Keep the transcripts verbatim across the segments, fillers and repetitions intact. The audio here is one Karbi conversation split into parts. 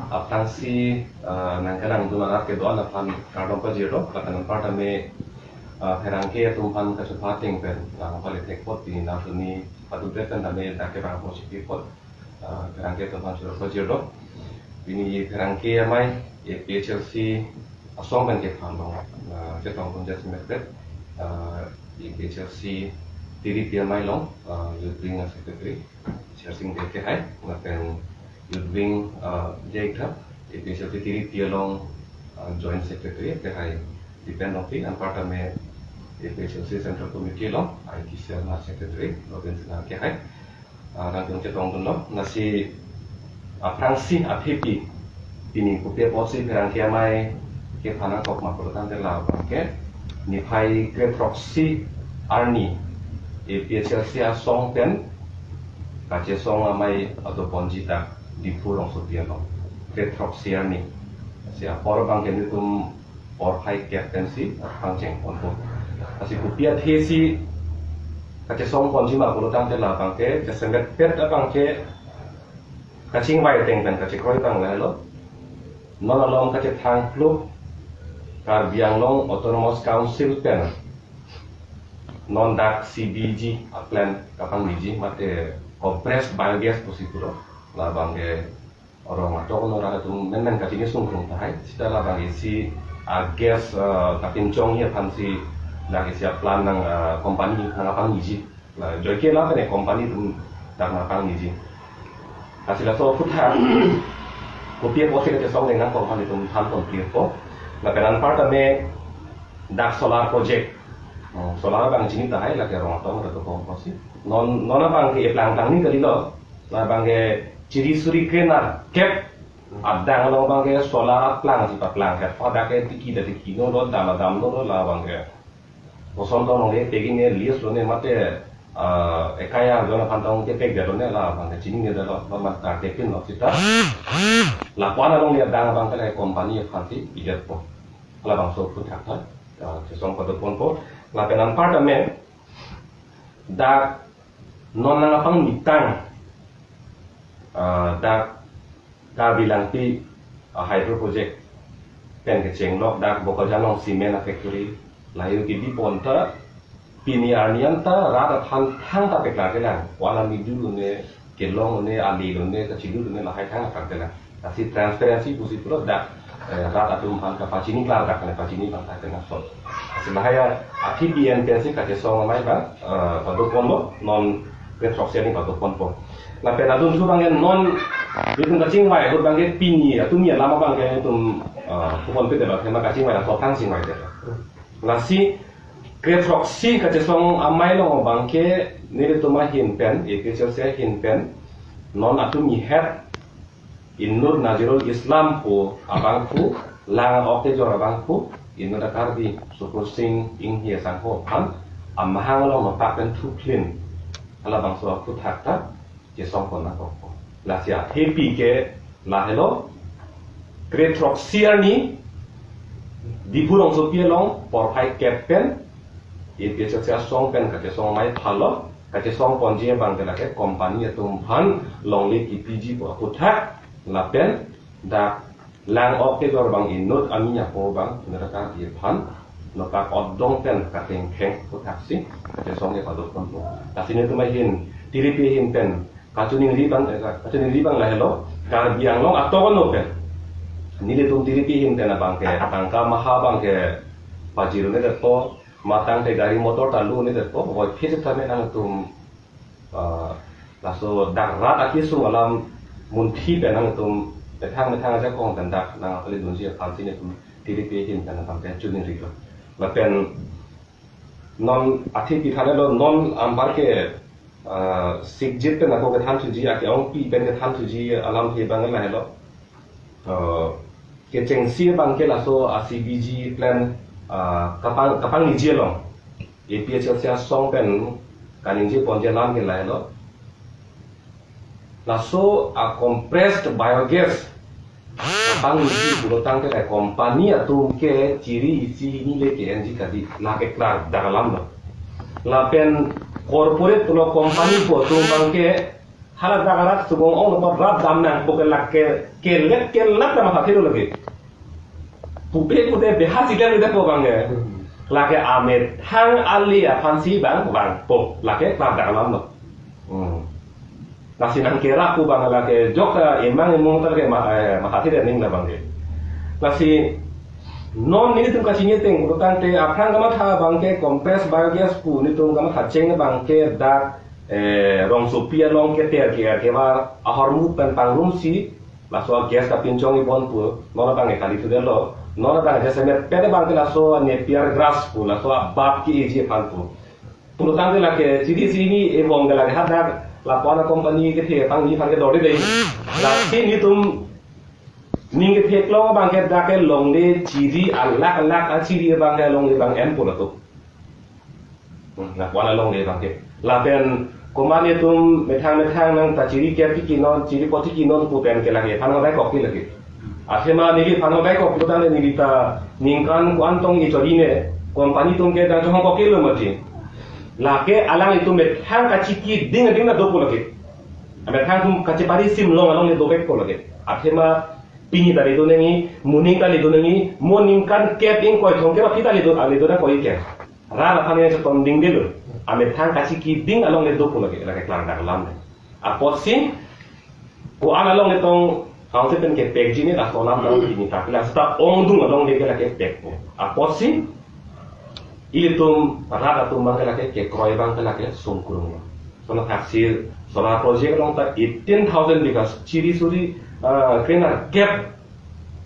Aphrangsi, ah, nangkelangdun arat kedo-an aphan kardom pajirlo, lapen anparta me, ah, pherangke atum aphan kachepateng pen, ah, pali thekpot pini nangtuni patu pen tame dak ke bang apot chipi pot, ah, pherangke atum aphan choro pajirlo. Pini pherangke amei, A P H L C asong pen kephan long, ah, chetongdun jasemet pen, ah, A P H L C tiripi amei along, ah, Youth Wing a Secretary Shersing Bey kehai, lapen Youth Wing, ah, J K, A P H L C tiripi along, ah, Joint Secretary kehai Dipen Rongpi, anparta me A P H L C Central Committee along I T Cell a Secretary Robin Sinha kehai, ah, nangtum chetongdunlo. Lasi aphrangsi aphi pi pini kopi apotsi pherangke amei kephan nangkok ma pulo tangte labangke niphai kre throksi arni A P H L C asong pen kachesong amei adoponji ta Diphu rongsopi along kre throksi arni. Lasi apor abangke nelitum porphai kep pensi aphrang chengponpo. Lasi kopi athesi kachesongponji ma pulo tangte labangke jasemet pet abangke kachingvai ateng pen kachekroi tang lahelo. Non along kachethang klub Karbi Anglong Autonomous Council pen non dak C B G a plant kapangniji mate compressed biogas pusi pulo. Labangke rong atok no rat atum menmen kachini sungkrung tahai. Seta labang isi a gas, eh, kapinchongji aphansi dak isi a plant nang, eh, company nangpangniji. La joike lapen company atum dak nangpangniji. Lasi laso aphuthak kopi apotsi kachesong deng nang company atum thanpon clear po. Lapen anparta me dak solar project. Hmm, solar abang chini tahai lake rong atok rat atum apotsi. Non, non abangke plangplang ni kalilo. Labangke chiri suri krenerkep adang along abangke solar aplang si paplang ke. Pada ke tiki da tiki no lo, dam dam no lo labangke. Koson to nongle pegin ne lias lo ne mate, ah, ekai arjon aphan tong ke pek dalo ne labangke chini ne dalo, non ma ta kepin lo seta. Lapu-an along le adang abangke la company aphansi pidetpo. Labangso aphuthak ta, ah, chesong padoponpo. Lapen anparta me dak non nangpangni tang, ah, dak Karbi Langpi, ah, hydro project pen kechenglok dak Bokajan along cement a factory lahei kebipon ta pini arni an ta rat aphan thangta peklarkle lang, wala midu lone, kelong lone, ali lone, kachilu lone, lahai thangta peklarkle lang. Lasi transparency pusi pulo dak, eh, rat atum aphan kapachini klardak kene pachini bang tahai tengah sol. Lasi lahai aphi pi en pensi kachesong amei bang, eh, padoponlo, non kre throksi arni padoponpo. Lapen adun thu abangke non nelitum kachingvai ahut abangke pini atum ya lama abangke nelitum, eh, kupon pete bang tema kachingvai la sotang chingvai te. Lasi kre throksi kachesong amei along abangke nelitum ahin pen, A P H L C ahin pen, non atum ihet inut Nazirul Islam pu abangphu, lang ok kejor abangphu, inut a Karbi Sukur Sing Inghi asangho aphan amahang along nopak pen thuklin, halabangso aphuthak ta chesongpon nangkokpo. Lasi aphi pi ke lahelo, kre throksi arni Diphu rongsopi along porphai kep pen A P H L C asong pen kachesong amei phalo, kachesongponji abangke lake company atum aphan longle kipiji pu aphuthak, lapen dak lang ok kejor abang inut amin apo abang inut a Karbi aphan nopak odong pen katengtheng aphuthaksi kachesong ke padoponpo. Lasi nelitum ahin tiripi ahin pen kachiningri abang, eh, kachiningri abang lahelo, Karbi Anglong atok no pen nelitum tiripi ahin pen abangke tangka maha abangke pajir-un-edetpo, matang te gari motor ta lu-un-edetpo, voiphit sitame nangtum, ah, laso dak rat akesung alam munthi pen nangtum methang methang ajakong pen dak nangpalidunji aphansi nelitum tiripi ahin pen abangke chiningrilo. Lapen non aphi pi thanlo, non anparke, ah, sikjit pen ako kethan thuji, ake-ongpi pen kethan thuji alamthe abang lahelo. Ah, kechengsi abangke laso a C B G plant, ah, kapang, kapangniji along A P H L C asong pen kaningjeponji alam ke lahelo. Laso a compressed biogas kapangniji pulo tangte la company atum ke chiri isi hini le ke-enji kali, lake klardak alam lo. Lapen corporate pulo company pu atum abangke Hala dak arat subong ong nopot rat dam nangpo ke lake kelet kelat na matha thiro lake. Pupe pute beha sidan le po bang ke. Lake amethang ali aphansi bang bang po. Lake rat dak alam lo. Hmm. Lasi nang kera pu bang lake jok ta emang emung ta lake ma, eh, matha thiro ning na bang ke. Lasi non nelitum kachiniteng pulotangte aphrang kamatha bang ke compressed biogas pu nelitum kamatha cheng bang ke dak, eh, rongsopi along keter ke kevar ahormu pen pangrumsi laso gas kapinchong ibon pu non abang ke kali thudelo. Non abang ke semet pen bang ke laso Napier grass pu laso abab ke eji aphan pu. Pulotangte lake chiri sini ebong ke lake hadak lapu-an a-company kethe pangni aphan ke dori dei. Lasi nelitum ning ketheklong abang ke dak ke longle chiri alak alak achiri abang ke longle bang en pulo tu. Hmm, lapu-an alongle abang ke. Lapen komat nelitum methang methang nangta chiri ke tiki non, chiri po tiki non pu pen ke lake aphan hobei kok ke lake. Athema neli aphan hobei kok pulotangte neli ta ningkan ko-an tong echori ne company atum ke dang chohong kok ke lo mati. Lake alanglitum methang kachiki ding ding na do pu lake. Methang atum kachepari sim long alongle dovek pu lake. Athema pini ta le do nangji, moning ta le do nangji, mo ningkan kep ingkoi thomkep aphi ta le do, le do nangkok ke. Rat aphan nangchetong ding detlo. Amethang kachiki ding alongle do pu lake, lake klang dak alam le. Apotsi ko-an alongle tong hausi pen kepekji ne laso alam ta pini ta pila seta ongdung alongle ke lake pek po. Apotsi ilitum rat atum abang ke lake kekroi abang ke lake sungkrung lo. Sono thaksi solar project along ta eighteen thousand bigha chiri suri, ah, krenerkep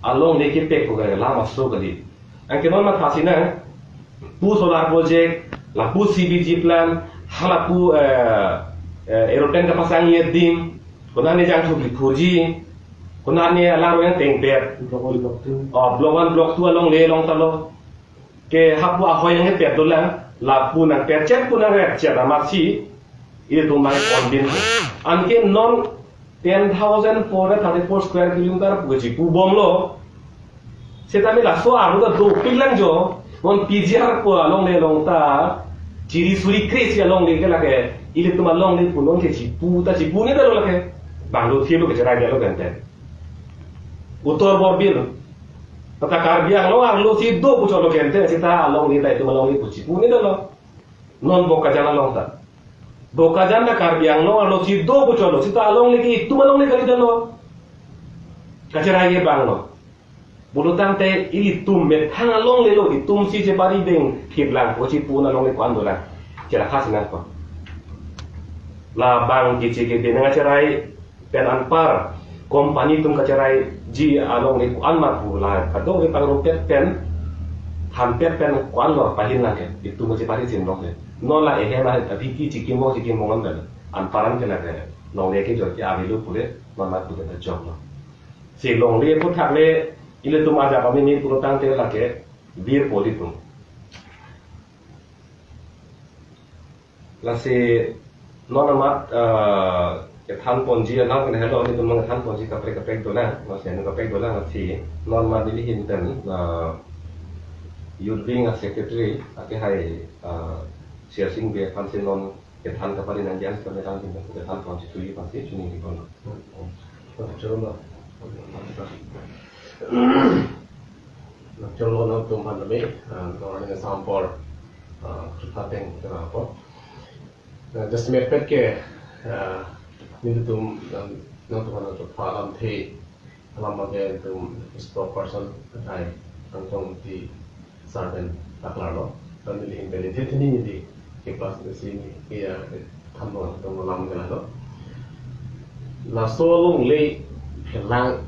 alongle kepek pu ke lam aso kali. Anke non matha si nang pu solar project, lapu C B G plant, halapu, eh, eh, aeroplane kapasang ye dim, konat ne jangthu kephuji, konat ne alang yang tengpet. Block one, block two. Oh, block one, block two alongle along ta lo. Ke hapu ahoi yang pet dolang, lapu nangpet chet pu nangrep chet amatsi, ilitum nang on din. Anke non ten thousand four hundred thirty-four square kilometer pu kachipu bomlo. Setame laso arlo ta dopik lang jo, non P G R pu alongle along ta, chiri suri kre-isi alongle ke lake, ilitum alongle pu non ke chipu ta chipu ne dalo lake, banglo thilo ke cherai dalo kente. Uttar Borbil, ta Karbi Anglong arlo si do pu cholo kente, seta alongle ta itum alongle pu chipu ne dalo. Non Bokajan along ta. Bokajan ta Karbi Anglong arlo si do pu cholo, seta alongle ke itum alongle kali dalo. Kacherai ke banglo. Pulotangte ilitum methang alongle lo, itum si chepari ding thip lang, ko chipu na alongle ko-an dolang. Chera khas nangkok. Labang kichi kiti nangcherai pen anpar company atum kacheraiji alongle ko-an ma pu la kadokave pangrumpet pen, thanpet pen ko-an lo pahil nang ke, itum chepari sin longle. Non la ehem ahe tapi ki chikimo chikimo ngan dan. Anpar an ke na ke longle ke jor ke avelo pule, non ma pu ta jok lo. Si longle aphuthak le, ilitum ajak amini pulotangte lake, bir po ilitum. Lasi non amat, eh, kethan ponji anang pen helo ilitum nangthan ponji kaprek kaprek dolang, lasi anu kaprek dolang lasi non amat neli ahin pen, eh, Youth Wing a-secretary, ake hai, eh, Sirsing Bey aphan si non kethan kapari nangji an kami tang tin kethan ponji tuji aphan si chini di kono. Choro. Choro nangtum aphan kami, ah, nang sampor, ah, chutha teng kena po. Ah, just mepet ke, ah, nelitum, ah, nangtum aphan chutha alamthe, alam abang ke itum spokesperson athai Kangtongti sir pen paklarlo. Kami neli ahin pen neli thethini neli ke class si neli ke ya thanlo tong alam ke lalo. Laso alongle phelang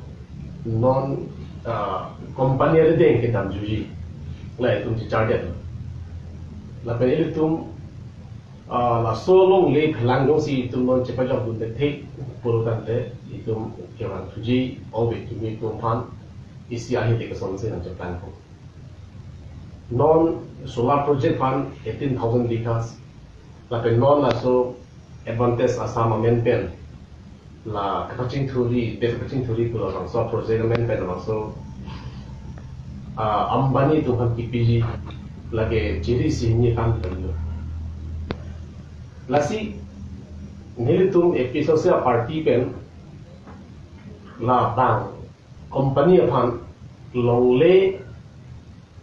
non, ah, company arideng kedamjuji. La itum checharge lo. Lapen ilitum, ah, laso alongle phelang jongsi itum non chepajok dun thethe pulotangte itum kevang thuji, ove kimi itum aphan isi ahi te kesonsi nangcheplang po. Non solar project aphan eighteen thousand bighas, lapen non laso Advantage Assam amen pen, la kapachingthuri, bed kapachingthuri pu labangso project amen pen labangso, ah, Ambani atum aphan kipiji, lake chiri isi hini kam pen lo. Lasi Nelitum A P H L C a-party pen labang company aphan longle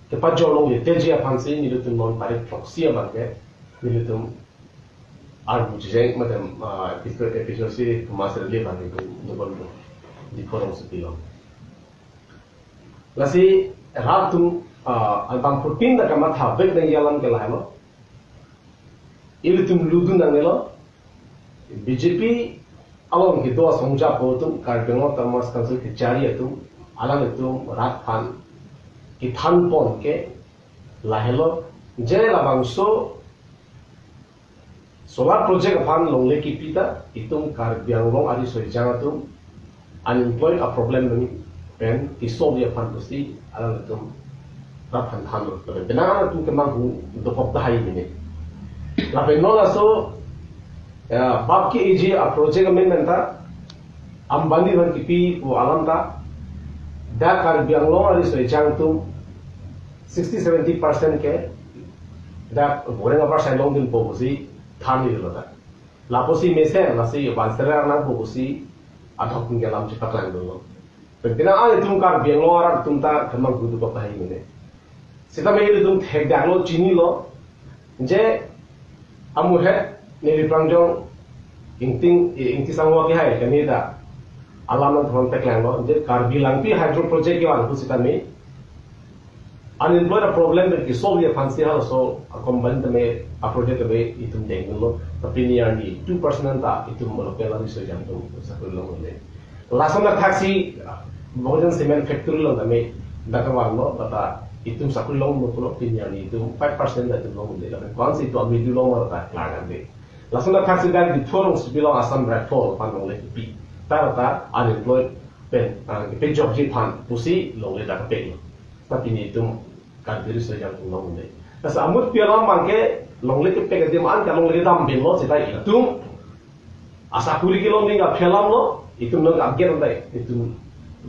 kepajor longle teji aphansi nelitum non tarik throksi abangke nelitum armu chijeng madam, ah, A P H L C, A P H L C Master Relief abangke nubon do di korong sepilong. Lasi rat atum, ah, antam phutin ta kamatha vek nangji alam ke lahelo. Ilitum ludun nangnelo. B J P along kedo asong japo atum, Karbi Anglong Autonomous Council kechari atum, alanglitum rat aphan kethan pon ke lahelo. Je labangso solar project aphan longle kipi ta itum Karbi Anglong ariso ejang atum unemployed a-problem pen kesolve aphan pusi alanglitum rat aphan thanlo. Lapen penang atum kemanghu dokok tahai mene. Lapen non laso, ya, bab ke-eji a-project amen pen ta Ambani aphan kipi pu alam ta, dak Karbi Anglong ariso ejang atum sixty seventy percent ke dak goreng apar sai longdunpo pusi thanlo ta. Lapusi mesen, lasi banserar nangpo pusi adhok ning alam chepaklangdunlo. Penang atum Karbi Anglong arat atum ta kemanghu dokok tahai mene. Sitame ilitum thekdaklo, chinilo, je amuhet neli prangjong Ingting, Ingti Sangho kehai kami ta alam nangthon teklanglo, je Karbi Langpi Hydro Project kevang pusitame unemployed a-problem pen kesolve aphansi halaso a-company tame a-project tame itum denglo, ta pini arni two percent anta itum local ariso ejang atum sakori longle. Lason athaksi Bahuljan Cement Factory along tame dak kevanglo, lata itum sakori longlo pulo, pini arni itum five percent ta itum longle, lapen ko-ansi itum amidu long lata klar ante. Lason athaksi dak Diphu rongsopi along Assam Rifle aphan longle kipi ta, lata unemployed pen, ah, kepejokji aphan pusi longle dak kepelo. Ta pini itum Karbi ariso ejang atum longle. Lasi amutpi alam abangke longle kepek adim an ke longle kedam pinlo, seta itum asakori kelongding aphi alamlo, itum nang agir ante itum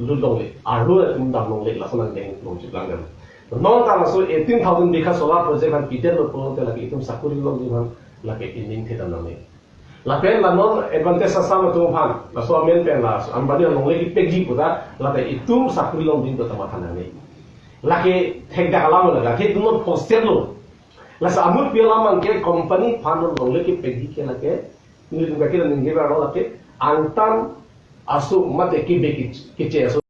lut longle, arlo itum dam longle, lason nangdeng long chiplang dam. Non ta laso eighteen thousand bigha solar project aphan pidetlo pulote lake itum sakori kelongding aphan lake ining thedam nangne. Lapen la non advantage asam atum aphan, laso amen pen la Ambani along lagi pegji pu ta, lake itum sakori longding pu ta matha nangne. Lake thekdak alam lake, lake itum non postet lo. Laso amutpi alam abangke company aphan longle kepegji ke lake, nelitum kaki la ningje ba lo lake, angtan aso mate kebe ke, keche aso.